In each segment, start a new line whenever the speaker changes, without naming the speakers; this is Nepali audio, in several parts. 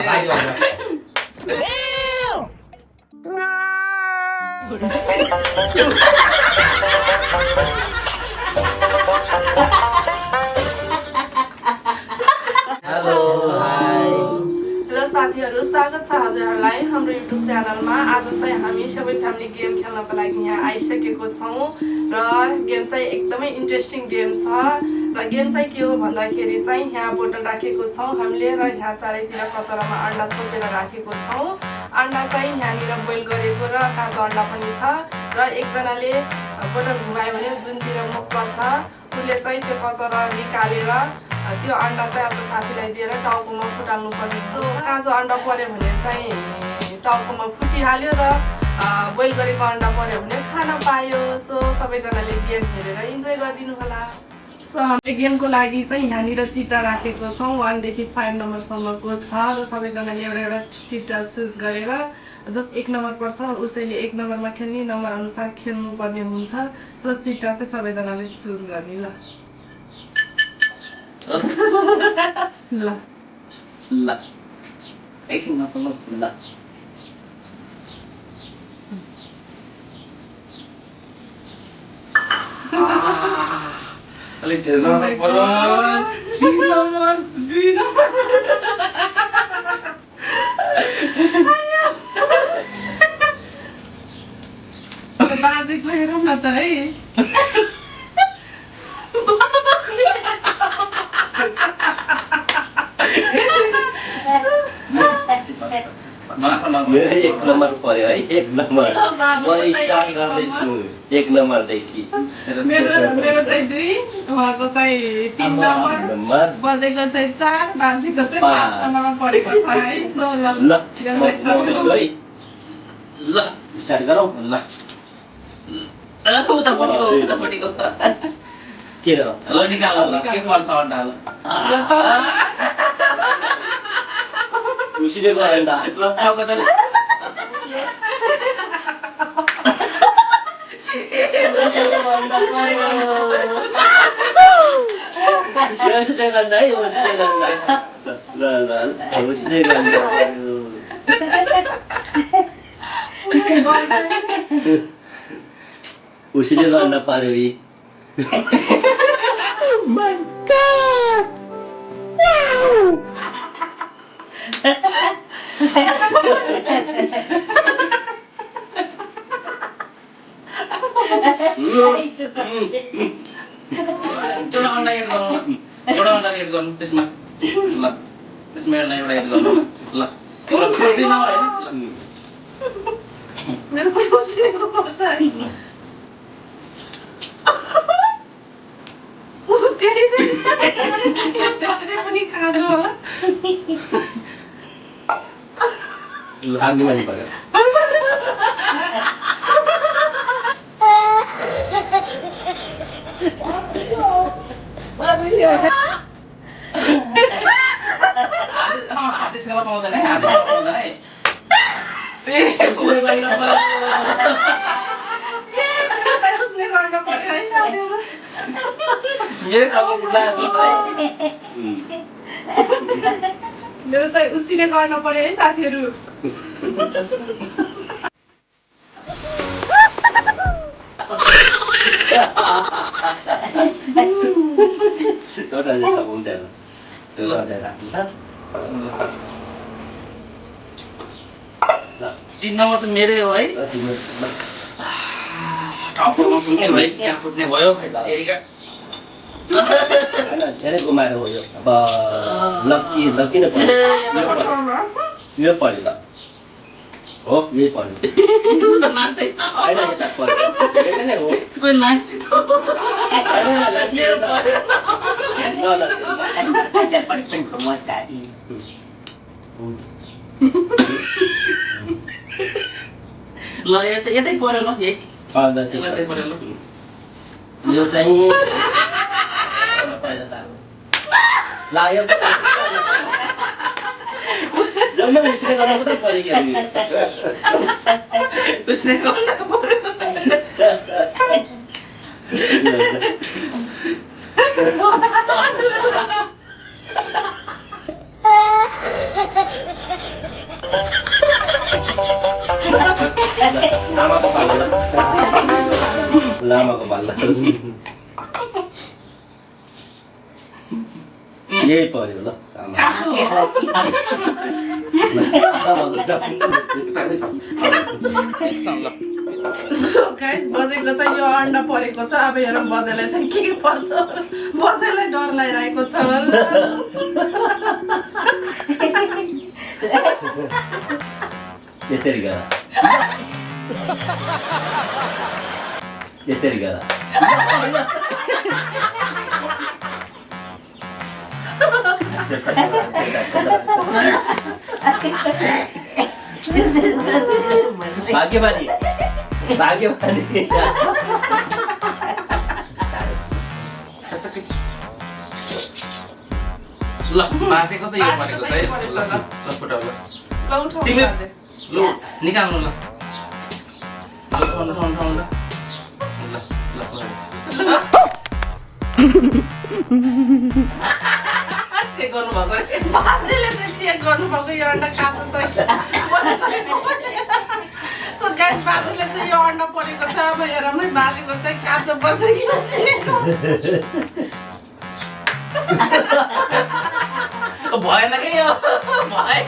हेलो साथीहरु, स्वागत छ हजुरहरुलाई हाम्रो युट्युब च्यानलमा। आज चाहिँ हामी सबै फ्यामिली गेम खेल्नको लागि यहाँ आइसकेको छौं र गेम चाहिँ एकदमै इन्ट्रेस्टिङ गेम छ र गेम चाहिँ के हो भन्दाखेरि चाहिँ यहाँ बोतल राखेको छौं हामीले र यहाँ चारैतिर कचरामा अन्डा छोपेर राखेको छौं। अन्डा चाहिँ यहाँनिर बोइल गरेको र काँचो अन्डा पनि छ र एकजनाले बोतल घुमायो भने जुनतिर मुख पर्छ उसले चाहिँ त्यो कचरा निकालेर त्यो अन्डा चाहिँ अब साथीलाई दिएर टाउकोमा फुटाल्नु पर्ने छ। काँचो अन्डा पर्यो भने चाहिँ टाउकोमा फुटिहाल्यो र बोइल गरेको अन्डा पर्यो भने खान पायो। सो सबैजनाले गेम हेरेर इन्जोय गरिदिनु होला। सो हामीले गेमको लागि चाहिँ यहाँनिर चिट्टा राखेको छौँ 1 देखि 5 नम्बरसम्मको छ र सबैजनाले एउटा एउटा चिट्टा चुज गरेर जस 1 नम्बर पर्छ उसैले 1 नम्बरमा खेल्ने नम्बर अनुसार खेल्नु पर्ने हुन्छ। सो चिट्टा चाहिँ सबैजनाले चुज गर्ने ल ल
ल एकछिन नपल्नु ल अलिक धेरै नम्बर परोस् 3 नम्बर 2 नम्बर
बाजेको हेरौँ न त है।
मेरो 1 नम्बर पर्यो है 1 नम्बर म स्टार्ट गर्दैछु 1 नम्बरदेखि
मेरो चाहिँ 2 उहाँको चाहिँ 3 नम्बर बजेको चाहिँ 4 बाजेको चाहिँ 5 नम्बरमा परेको छ है। सो ल
ल स्टार्ट गरौँ ल उतापट्टिको के हो ल निकाल ल के पर्छ अन्डा ल उसिरेको अन्डा ल टाउको त उसिरेको अन्डा पार्यो यी
My God! Wow!
एउटा अन्डा एड गर्नु त्यसमा ल त्यसमा एउटा एड गर्नु ल खोज्दिन हैन
मेरो पनि उसिरेको पर्छ है। पनि खानु होला
आगो मार्नु पर्यो हातेसमा पाउँदैन है हातेसमा पाउँदैन है मेरो टाउको फुट्ला जस्तो छ है
मेरो चाहिँ उसिने गर्न पर्यो है साथीहरु।
छोटा जस्तो हुँदैन त्यो गर्दै राख्नु त 3 नम्बर त मेरै हो है टाउकोमा फुट्ने भयो यहाँ फुट्ने भयो धेरै घुमाएर हो यो अब लक्की नै पर्यो यो पर्यो ल हो यही पर्यो होइन यता पर्यो यता नै हो ल यतै पर्यो ल यही यतै पर्यो ल यो चाहिँ लाग्यो जम्मै उसले गर्न मात्रै पर्यो कि उसले गर्न पर्यो लामाको पालो ल लामाको पालो यही पर्यो ल
गाइस बजेको चाहिँ यो अन्डा परेको छ अब हेरौँ बजेलाई चाहिँ के पर्छ बजेलाई डर लागिरहेको छ
यसरी गर यसरी गर भाग्यमानी भाग्यमानी
ल बाजेको चाहिँ यो भनेको चाहिँ ल फुटाउ ल
ल उठाउँ
तिमी
बाजे
ल निकाल्नु ल उठाउनु ल चेक गर्नुभएको
बाजेले चाहिँ चेक गर्नुभएको यो अन्डा काँचो चाहिँ सो गाइस बाजेले चाहिँ यो अन्डा परेको छ अब हेरौँ है बाजेको चाहिँ काँचो पर्छ कि नसिलेको
भएन कि यो भएन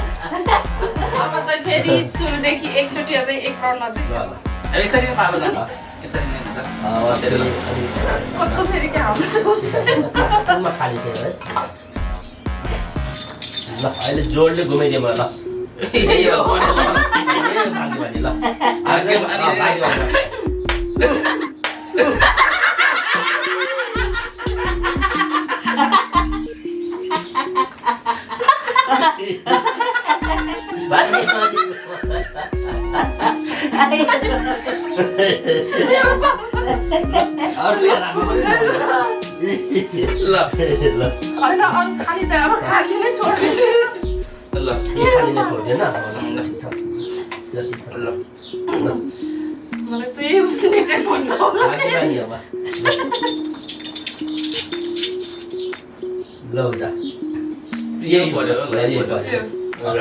अब चाहिँ फेरि सुरुदेखि एकचोटि अझै एक राउन्डमा चाहिँ
यसरी नै पालो जाने यसरी नै हुन्छ
कस्तो फेरि के हाम्रो
खाली छ है ल अहिले जोडले घुमाइदियो मलाई
यो भने ल
भाग्यमानी ल
होइन अरू खाली चाहिँ अब खाली नै छोडिदिनु
ल
खाली नै छोड्दैन
मलाई चाहिँ उसिनेकै पर्छ होला
भाग्यमानी अब ल जा
यही भयो ल
यही
यही
भयो
ल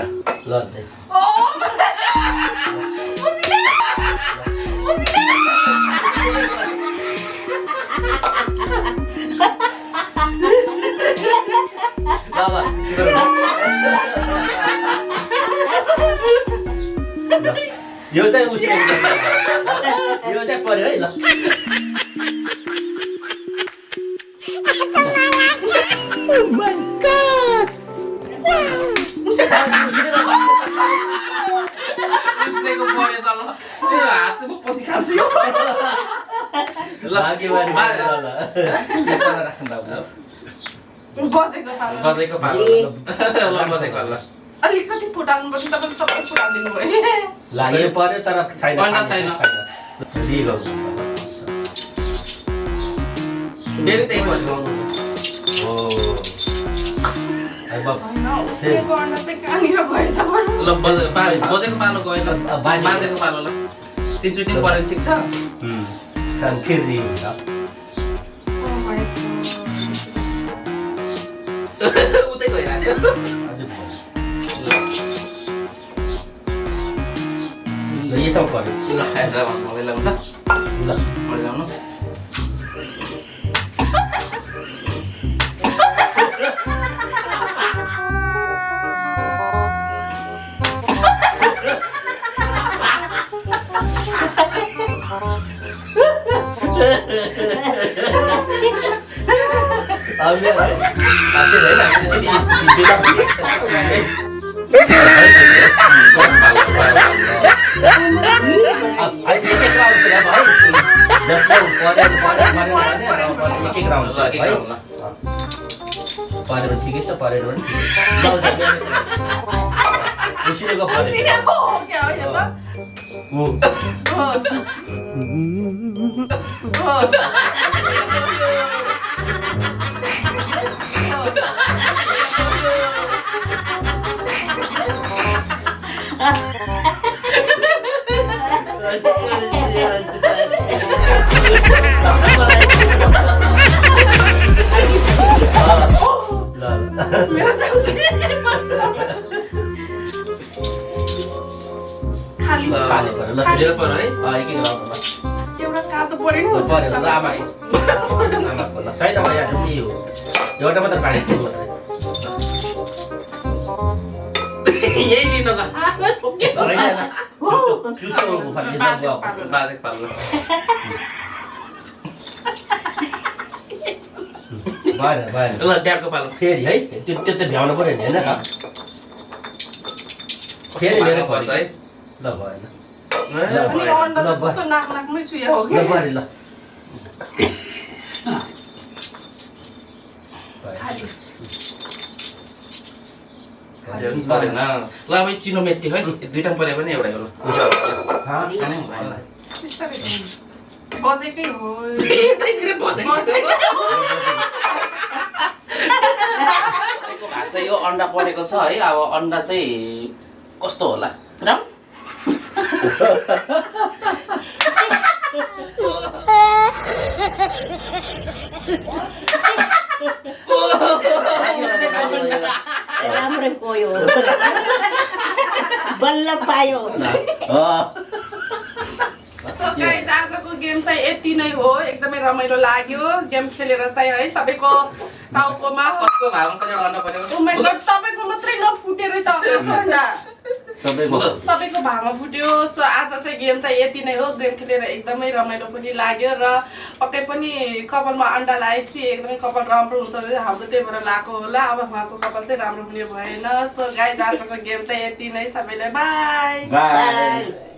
ल
ओ उसिने उसिने
यो चाहिँ उसिने यो चाहिँ पर्यो है ल
Oh my god!
उसलेको परेछ ल त्यो हातमा पछि खान्छु ल
भाग्यमानी
ल राख्दा
बजेको पालो
बजेको पालो ल बजेको पालो
अलिकति फुटाउनुपर्छ तपाईँले सबै फुटाइदिनु भयो
लाग्यो पर्यो तर छैन
छैन।
फेरि गर्नु
फेरि त्यही भयो
हो अब
होइन उसिनेको अन्डा चाहिँ कहाँनिर गएछ बरु
ल बजेको पालो गयो ल बाजेको पालो ल तिनचोटि परेन ठिक छ
सान फेरि हुन्छ
उतै गइरहेको
हजुर ल यसो पर्यो
ल खाएर मलाई ल्याउनु ल मलाई ल्याउनु
अब है आते रहे ना हमने चली इस वीडियो अब आज एक एक राउंड है भाई जस्ट एक एक राउंड भाई पारे ठीक है सब पारे रोड जाओ उसी ने का पारे
उसिनेको हो क्या हो यो त
वो
Oh,
मेरो पर्यो है
एक राउन्ड होला
एउटा काँचो पऱ्यो नि हुन्छ
परेर ल आमाको आमाको ल छैन म यहाँ पनि हो एउटा मात्र पानी छु
यही लिन ल
जुतो फल्ने
बाजेको पालो
भएन
ल ड्याबको पालो
फेरि है त्यो त्यो भ्याउनु पर्यो नि होइन फेरि मेरो
पर्छ है
ल भएन
अनि अन्डा त कस्तो नाकमै चुया हो कि
ल परे ल
खाली
परेन ल अब चिनो मेथी है दुईटा परे पनि एउटा एउटा खानै भएन
बिस्तारै बजेकै हो
यतैतिर बजेको भात चाहिँ यो अन्डा परेको छ है अब अन्डा चाहिँ कस्तो होला राम
राम्रै गयो बल्ल पायो
सो गाइस आजको गेम चाहिँ यति नै हो एकदमै रमाइलो लाग्यो गेम खेलेर चाहिँ है सबैको टाउकोमा
कसको भागमा कतिवटा अन्डा पऱ्यो
ओ माय गॉड तपाईको मात्रै नफुटेर चाहिँ अन्डा सबैको भामा फुट्यो सो आज चाहिँ गेम चाहिँ यति नै हो गेम खेलेर एकदमै रमाइलो पनि लाग्यो र पक्कै पनि कपालमा अन्डा लगाएपछि एकदमै कपाल राम्रो हुन्छ भने हाम्रो त्यही भएर लगाएको होला अब उहाँको कपाल चाहिँ राम्रो हुने भएन सो गाइस आजको गेम चाहिँ यति नै सबैलाई बाई
बाई